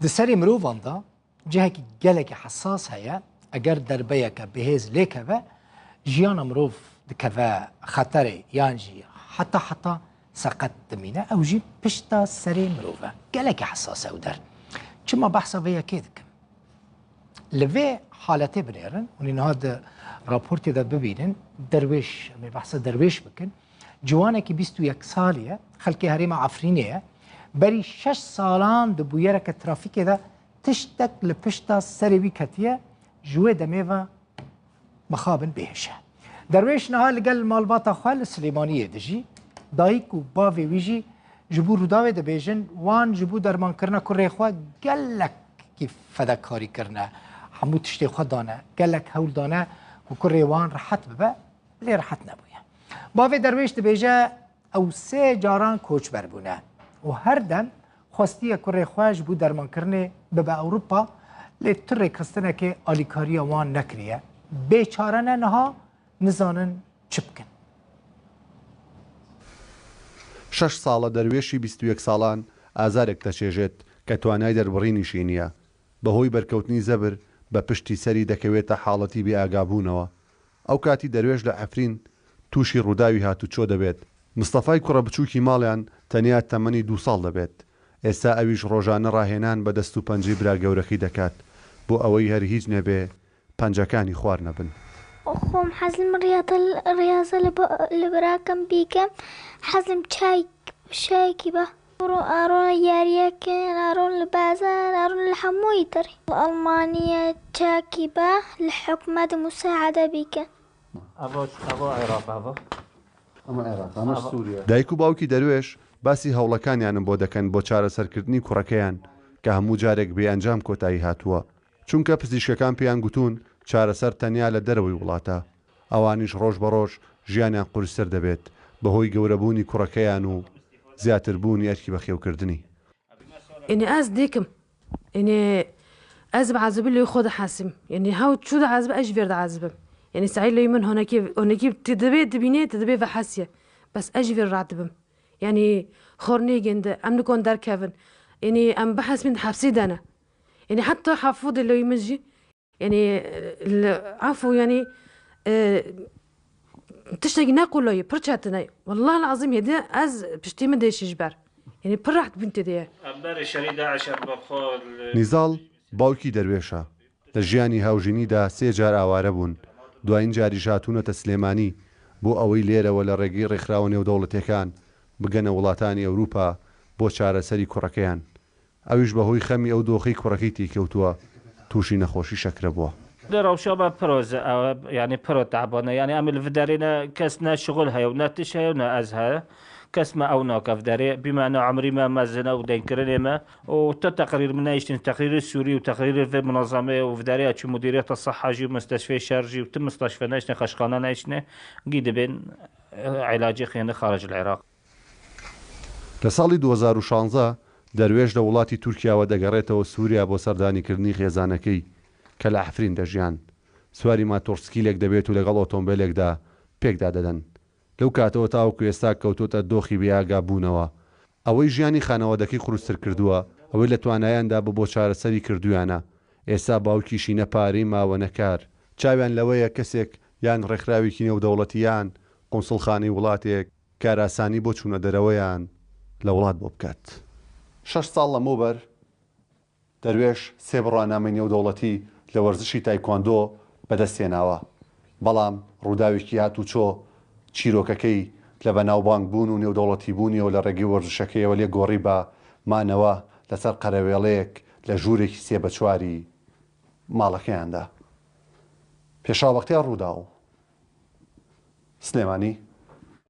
Di serê mirovan de cihekî gelekî hesas heye, eger derbeyeke bihêz lêkeve, jiyana mirov dikeve xeterê yan jî heta heta seqet dimîne, ew jî pişta serê mirov e. Gelekî hesas e ew der. Çima behsa vê yekê dikim? Li vê haletê binêrin, hûn ê niha di raportê de bibînin, derwêş, em ê behsa derwêş bikin. Ciwanekî 21 salî ye, xelkê herêma Efrînê ye. Berî şeş salan di bûyereke trafîkê de tiştek li pişta serê wî ketiye, ji wê demê ve mixabin bêhiş e. Derwêş niha li gel malbata xwe li Silêmaniyê dijî. Dayik û bavê wî jî ji bo Rûdawê dibêjin wan ji bo dermankirina kurê xwe gelekî fedekarî kirine, hemû tiştê xwe dane, gelek hewl dane ku kurê wan rehet bibe lê rehet nebûye. Bavê Derwêş dibêje ew sê caran koçber bûne û her dem xwestiye kurê xwe ji bo dermankirinê bibe Ewropa lê tu rêkxistinekê alîkariya wan nekiriye. Bêçare ne niha nizanin çi bikin. شەش ساڵە دەروێشی 21 ساڵان ئازارێک دەچێژێت کە توانای دەربڕینیشی نییە، بەهۆی بەرکەوتنی زەبر بە پشتی سەری دەکەوێتە حاڵەتی بێئاگابوونەوە. ئەوکاتی دەروێش لە عەفرین تووشی ڕووداوی هاتوچۆ دەبێت، مستەفای کوڕە بچووکی ماڵیان تەنیا تەمەنی دوو ساڵ دەبێت، ئێستا ئەویش ڕۆژانە ڕاهێنان بە دەست و پەنجەی برا گەورەکەی دەکات بۆ ئەوەی هەر هیچ نەبێ پەنجەکانی خوار نەبن. خۆم حەزم ڕیاضە لە براکەم بیکەم حەزم چای شایەکی بە ڕۆ ئارۆن یاریەکەن ئارۆن لە بازار ئارۆن لە هەمووی تر ئەڵمانیە چاکی بە لە حکومەت مساعدە بیکەن. دایک و باوکی دەروێش باسی هەوڵەکانیانم بۆ دەکەن بۆ چارەسەرکردنی کوڕەکەیان کە هەموو جارێک بێ ئەنجام کۆتایی هاتووە، چونکە پزیشکەکان پێیان گوتوون چارەسەر تەنیا لە دەرەوەی وڵاتە، ئەوانیش ڕۆژ بە ڕۆژ ژیانیان قورستر دەبێت بەهۆی گەورەبوونی کوڕەکەیان و زیاتربوونی ئەرکی بەخێوکردنی. یەنی ئەز دێکم یەنی ئەز بعازبی لۆی خۆ دەحاسیم یەنی هەو چو دەعازبە ئەژ ڤێر دەعازبم یەنی سەعی لۆی من هۆنەکی هۆنەکی تدبێ دبینێ تدبێ ڤەحەسیە بەس ئەژ ڤێر ڕادبم یەنی خۆر نێگێندە ئەم نکۆن دەرکەڤن یەنی ئەم بحەسمین حەبسی دەنە یەنی حەتا حەفوودێ لۆی من ژی یەنی عەفو یەنی تشتێکی نەقولۆی پڕ چەتنەی والله العظیم هێدێ ئەز پشتی من دێشی ژبەر یەنی پڕ ڕەحت بوون تێدەیە. نیزاڵ باوکی دەروێشە، لە ژیانی هاوژینیدا سێ جار ئاوارە بوون، دوایین جاریش هاتوونەتە سلێمانی بۆ ئەوەی لێرەوە لە ڕێگەی ڕێکخراوە نێودەوڵەتییەکان بگەنە وڵاتانی ئەوروپا بۆ چارەسەری کوڕەکەیان ئەویش بەهۆی خەمی ئەو دۆخەی کوڕەکەی تێیکەوتووە تووشی نەخۆشی شەکرە بووە. دە رەوشا مە پرۆ زە ئەوە یانی پرۆ تەعبانە یانی ئەم لڤ دەرێ نە کەس نە شغل هەیە و نە تش هەیە و نە ئەز هەیە کەس مە ئەو ناکە ڤ دەرێ بیمەنە عومری مە مەزنە و دەنگ کردنێ مە و تە تەقریر مە نەیشتن تەقریر سوری و تەقریر ڤ منەزەمەیە و ڤ دەرێ ئەچوو مدیریەتە سەحە ژی و مستەشفێ شەر ژی و ت مستەشفە نەیشتنێ خەشخانە نەیشتنێ گی دبێن عیلاجێ خێنە خارج العراق. لە ساڵی 2016 دەروێش لە وڵاتی تورکیاوە دەگەڕێتەوە سوریا بۆ سەردانیکردنی خێزانەکەی کە لە عەفرین دەژیان، سواری ماتۆڕسکیلێک دەبێت و لەگەڵ ئۆتۆمبێلێکدا پێکدا دەدەن. لەو کاتەوە تاوەکو ئێستا کەوتۆتە دۆخی بێئاگابوونەوە. ئەوەی ژیانی خانەوادەکەی قورستر کردووە، ئەوەی لە توانایاندا بوو بۆ چارەسەری کردوویانە. ئێستا باوکیشی نە پارەی ماوە نە کار. چاویان لەوەیە کەسێک یان ڕێکخراوێکی نێودەوڵەتی یان قونسڵخانەی وڵاتێک کارئاسانی بۆ چوونەدەرەوەیان لە وڵات بۆ بکات. شەش ساڵ لەمەوبەر دەروێش سێ بڕوانامەی نێودەوڵەتی لە وەرزشی تایکواندۆ بەدەستهێناوە، بەڵام ڕووداوێکی هاتوچۆ چیرۆکەکەی لە بەناوبانگبوون و نێودەوڵەتیبوونیەوە لە ڕێگەی وەرزشەکەیەوە لێ گۆڕی بە مانەوە لەسەر قەرەوێڵەیەک لە ژوورێکی سێ بە چواری ماڵەکەیاندا. پێشاوبەختیار ڕووداو، سلێمانی.